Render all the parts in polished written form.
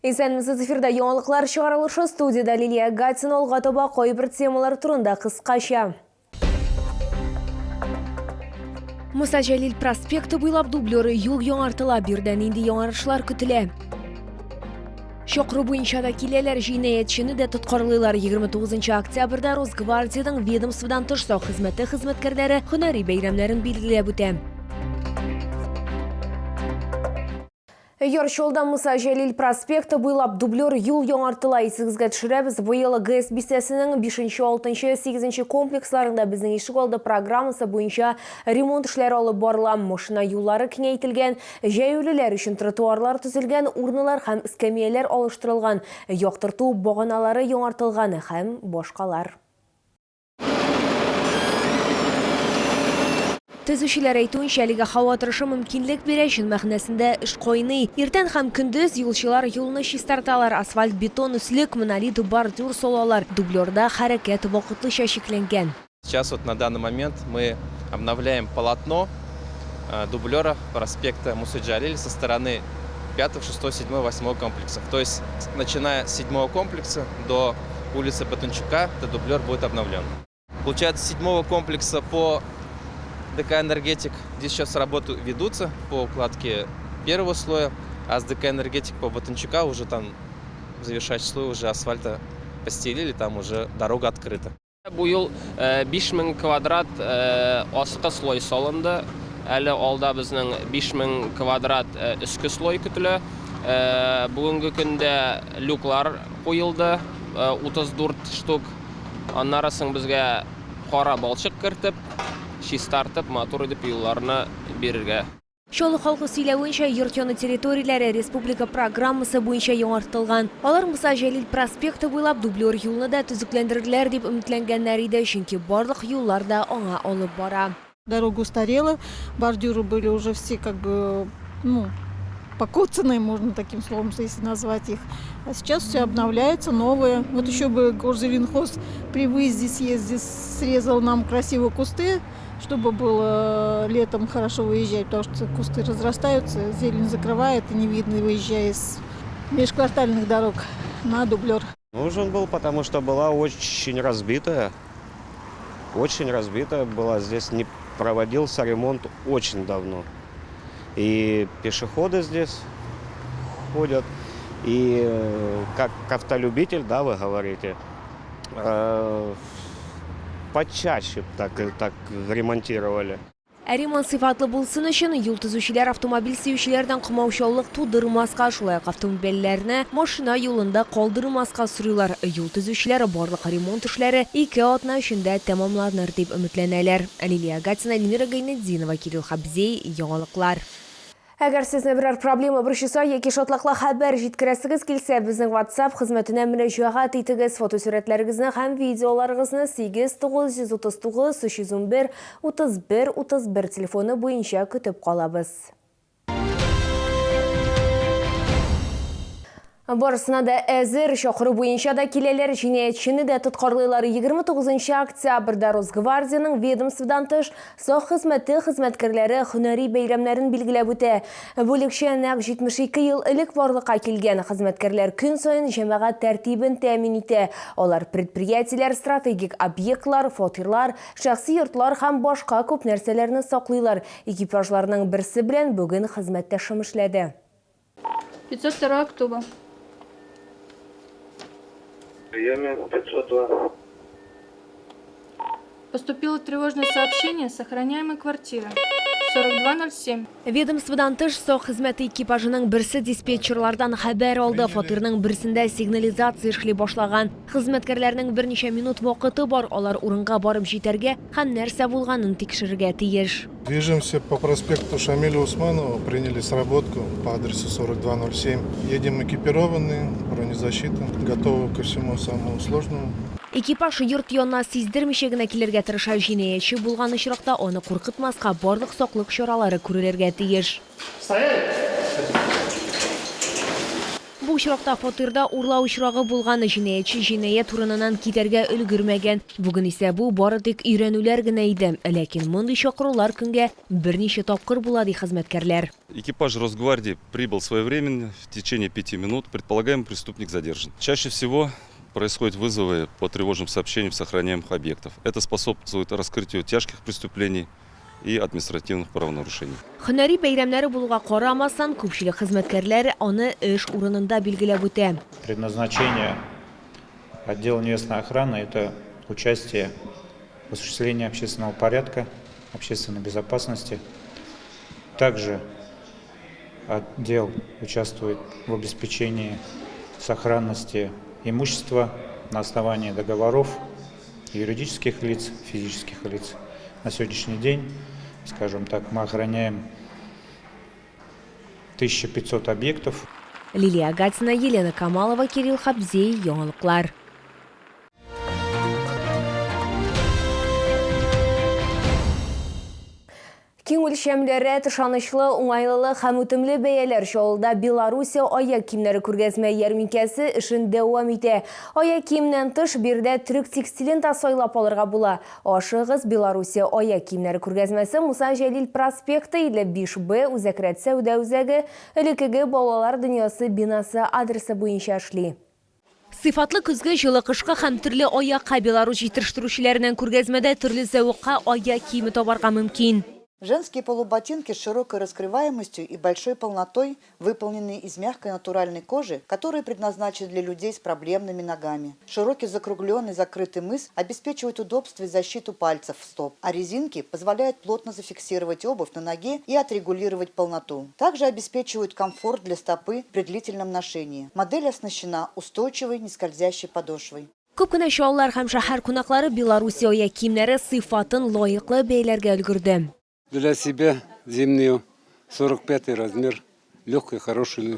Исәнмесез, эфирда яңалыклар чыгарылышы, студиядә Лилия Гатина. Алга таба кайбер темалар турында кыскача. Муса Җәлил проспекты буйлап дублеры юл яңартыла. Биредә нинди яңарышлар көтелә? Чакыру буенча да киләләр, җинаятьчене дә тоткарлыйлар. 29 октябрьдә Росгвардиянең ведомстводан тыш сак хезмәте хезмәткәрләре һөнәри бәйрәмнәрен билгеләп үтә. Яр Чаллыда Муса Җәлил проспекты буйлап дублер юл яңартыла. Исегезгә төшерәбез, быел ГЭС бистәсенең 5, 6, 8 комплексларында Безнең ишек алды программасы буенча ремонт эшләре алып барыла. Машина юллары киңәйтелгән, җәяүлеләр өчен тротуарлар төзелгән, урналар һәм эскәмияләр алыштырылган, яктырту баганалары яңартылган һәм башкалар. Төзүчеләр әйтүенчә, әлегә һава торышы мөмкинлек бирә, чын мәгънәсендә эш кайный. Иртән һәм көндез юлчылар юлны чистарталар, асфальт-бетон өслек, монолит бордюр салалар, дублерда хәрәкәт вакытлыча чикләнгән. Сейчас вот на данный момент мы обновляем полотно дублера проспекта Мусы Джалиль со стороны 5, 6, 7, 8 комплексов. То есть, начиная с 7 комплекса до улицы Батунчука, этот дублер будет обновлен. Получается, с 7 комплекса по ДК «Энергетик» здесь сейчас работы ведутся по укладке первого слоя, а с ДК «Энергетик» по Батунчука уже там завершающий слой уже асфальта постелили, там уже дорога открыта. Бу ел 5000 квадрат аскы слой салынды. Әле алда безнең 5000 квадрат өске слой көтелә. Бүгенге көндә люклар куелды, 34 штук. Аннары соң безгә кара балчык кертеп, чистартып, матур итеп юлларны бирергә. Чаллы халкы сөйләвенчә, йорт яны территорияләре республика программасы буенча яңартылган. Алар Муса Җәлил проспекты буйлап дублер юлны да төзекләндерерләр дип өметләнгәннәр иде, чөнки барлык юллар да аңа алып бара. Дорога устарела, бордюры были уже все как бы, ну, покоцанные, можно таким словом, если назвать их. А сейчас все обновляется, новое. Вот еще бы Горзеленхоз при выезде, съезде срезал нам красиво кусты, чтобы было летом хорошо выезжать, потому что кусты разрастаются, зелень закрывает, и не видно, выезжая из межквартальных дорог на дублер. Нужен был, потому что была очень разбитая. Очень разбитая была. Здесь не проводился ремонт очень давно. И пешеходы здесь ходят. И как автолюбитель, да, вы говорите, почаще так ремонтировали. Ә ремонт сыйфатлы булсын өчен, юл төзүчеләр автомобиль сөючеләрдән комаучаулык тудырмаска, шулай ук автомобильләрне машина юлында калдырмаска сорыйлар. Юл төзүчеләр барлык ремонт эшләре ике атна эчендә тәмамланыр дип өметләнәләр. Лилия Гатина, Эльмира Гайнетдинова, Кирилл Хабзей, Яңалыклар. Әгәр сезне берәр проблема борчыса яки шатлыклы хәбәр җиткерәсегез килсә, безнең WhatsApp хезмәтенә мөрәҗәгать итегез. Фотосурәтләрегезне һәм видеоларыгызны 8 939 311 31 31 телефоны буенча көтеп калабыз. Барысына да әзер, чакыру буенча да киләләр, җинаятьчене дә тоткарлыйлар. 29 октябрьдә Росгвардиянең ведомстводан тыш сак хезмәте хезмәткәрләре һөнәри бәйрәмнәрен билгеләп үтә. Бүлекчә нәкъ 72 ел элек барлыкка килгән. Хезмәткәрләр көн саен җәмәгать тәртибен тәэмин итә. Алар предприятиеләр, стратегик объектлар, фатирлар, шәхси йортлар һәм башка күп нәрсәләрне саклыйлар. Экипажларның берсе белән бүген хезмәттәшем эшләде. 502 Актуба. Приеме 502. Поступило тревожное сообщение с охраняемой квартиры. 42.07. Ведомстводан тыш сак хезмәте экипажының берсе диспетчерлардан хәбәр алды. Фатирның берсендә сигнализация эшли башлаган. Хезмәткәрләрнең берничә минут вакыты бар, алар урынга барып җитәргә һәм нәрсә булганын тикшерергә тиеш. Движемся по проспекту Шамиля Усманова, приняли сработку по адресу 4207. Едем экипированные, бронезащита, готовы ко всему самому сложному. Экипаж йорт янына сиздермичә генә килергә тырыша, җинаятьче булган очракта аны куркытмаска, барлык саклык чаралары күрелергә тиеш. Стоять! Бу очракта фатирда урлау очрагы булган, җинаятьче җинаять урыныннан китәргә өлгермәгән. Бүген исә бу бары тик өйрәнүләр генә иде. Ләкин мондый чакырулар көнгә берничә тапкыр була, ди хезмәткәрләр. Экипаж Росгвардии прибыл своевременно, в течение 5 минут. Предполагаемый преступник задержан. Чаще всего происходят вызовы по тревожным сообщениям с охраняемых объектов. Это способствует раскрытию тяжких преступлений и административных правонарушений. Һөнәри бәйрәмнәре булуга карамастан, күпчелек хезмәткәрләр аны эш урынында билгеләп үтә. Предназначение отдела местной охраны – это участие в осуществлении общественного порядка, общественной безопасности. Также отдел участвует в обеспечении сохранности имущества на основании договоров юридических лиц, физических лиц. На сегодняшний день, скажем так, мы охраняем 1500 объектов. Лилия Гатина, Елена Камалова, Кирилл Хабзей, Яңалыклар. Киң үлчәмле рәт, ышанычлы, уңайлылык һәм үтемле бәяләр. Чаллыда Белоруссия аяк киемнәре күргәзмә ярминкәсе эшен дәвам итә. Аяк киемнән тыш биредә төрек текстилен дә сайлап алырга була. Ашыгыгыз, Белоруссия аяк киемнәре күргәзмәсе Муса Җәлил проспекты 55Б, Үзәк рәт сәүдә үзәге, элеккеге Балалар дөньясы бинасы адресы буенча эшли. Сыйфатлы көзге, җылы кышкы һәм төрле аякка Беларусь җитештерүчеләреннән күргәзмәдә төрле зәвыкка аяк киеме табарга мөмкин. Женские полуботинки с широкой раскрываемостью и большой полнотой, выполненные из мягкой натуральной кожи, которые предназначены для людей с проблемными ногами. Широкий закругленный закрытый мыс обеспечивает удобство и защиту пальцев стоп, а резинки позволяют плотно зафиксировать обувь на ноге и отрегулировать полноту. Также обеспечивают комфорт для стопы при длительном ношении. Модель оснащена устойчивой нескользящей подошвой. Күп кенә чаллылар һәм шәһәр кунаклары Белоруссия аяк киемнәре сыйфатын лаеклы бәяләргә өлгерде. Для себя зимнюю 45 размер, легкий, хороший,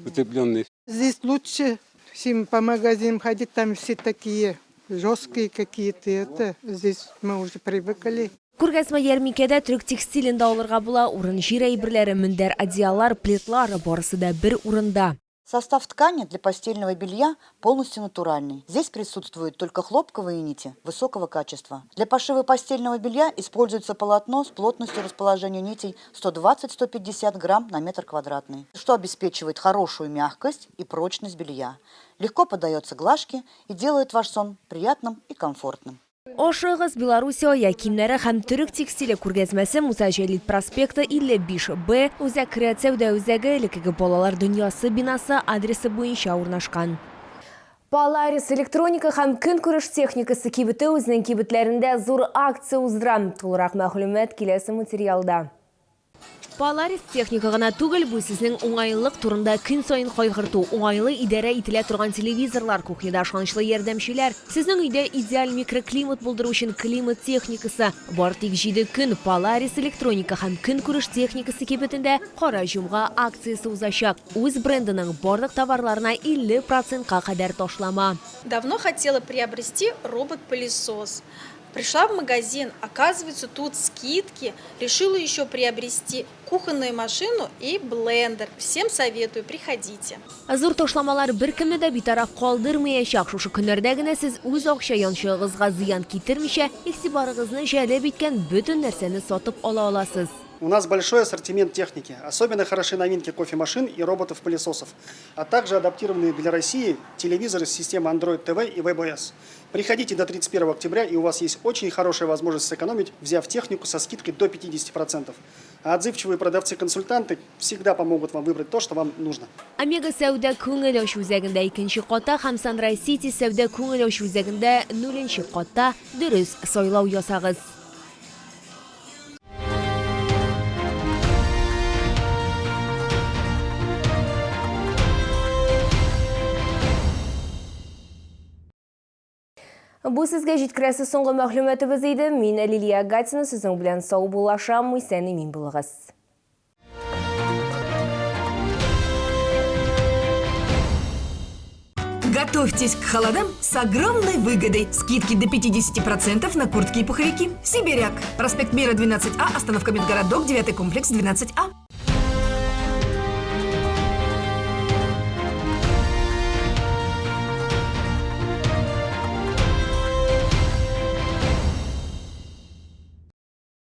утепленный. Здесь лучше, чем по магазинам ходить, там все такие жесткие какие-то. Это здесь мы уже привыкли. Күргәзмә ярминкәдә төрек текстилен дә алырга була. Урын-җир әйберләре, мендәр, одеяллар, пледлар барысы да бер урында. Состав ткани для постельного белья полностью натуральный. Здесь присутствуют только хлопковые нити высокого качества. Для пошива постельного белья используется полотно с плотностью расположения нитей 120-150 грамм на метр квадратный, что обеспечивает хорошую мягкость и прочность белья. Легко поддается глажке и делает ваш сон приятным и комфортным. Ашыгыгыз, Белоруссия аяк киемнәре һәм төрек текстиле күргәзмәсе Муса Җәлил проспекты 55 Б, Үзәк рәт сәүдә үзәге, элеккеге Балалар дөньясы бинасы адресы буенча урнашкан. Поларис электроника һәм көнкүреш техникасы кибете үзенең кибетләрендә зур акция уздыра. Тулырак мәгълүмат киләсе материалда. Поларис техника гына түгел, бу сезнең уңайлылык турында көн саен кайгырту, уңайлы идарә ителә торган телевизорлар, кухняда ышанычлы ярдәмчеләр, сезнең өйдә идеаль микроклимат булдыру өчен климат техникасы. Бары тик 7 көн Поларис электроника һәм көнкүреш техникасы кибетендә Кара җомга акциясе узачак. Үз брендының барлык товарларына 50 процентка кадәр ташлама. Давно хотела приобрести робот-пылесос. Пришла в магазин, оказывается, тут скидки. Решила еще приобрести кухонную машину и блендер. Всем советую, приходите. Зур ташламалар беркемне дә битараф калдырмаячак. Шушы көннәрдә генә сез үз акча янчыгыгызга зыян китермичә, игътибарыгызны җәлеп иткән бөтен нәрсәне сатып ала аласыз. У нас большой ассортимент техники. Особенно хороши новинки кофемашин и роботов-пылесосов, а также адаптированные для России телевизоры с системой Android TV и WebOS. Приходите до 31 октября, и у вас есть очень хорошая возможность сэкономить, взяв технику со скидкой до 50%. А отзывчивые продавцы-консультанты всегда помогут вам выбрать то, что вам нужно. Омега сәүдә күңел ачу үзәгендә икенче катта һәм Sunrise City сәүдә күңел ачу үзәгендә нуленче катта дөрес сайлау ясагыз. Бу сезгә җиткерәсе соңгы мәгълүматыбыз иде. Мин Лилия Гатина сезнең белән саубуллашам. Исән имин булыгыз. Готовьтесь к холодам с огромной выгодой. Скидки до 50% на куртки и пуховики. Сибиряк. Проспект Мира, 12А, остановка Медгородок, 9 комплекс, 12А.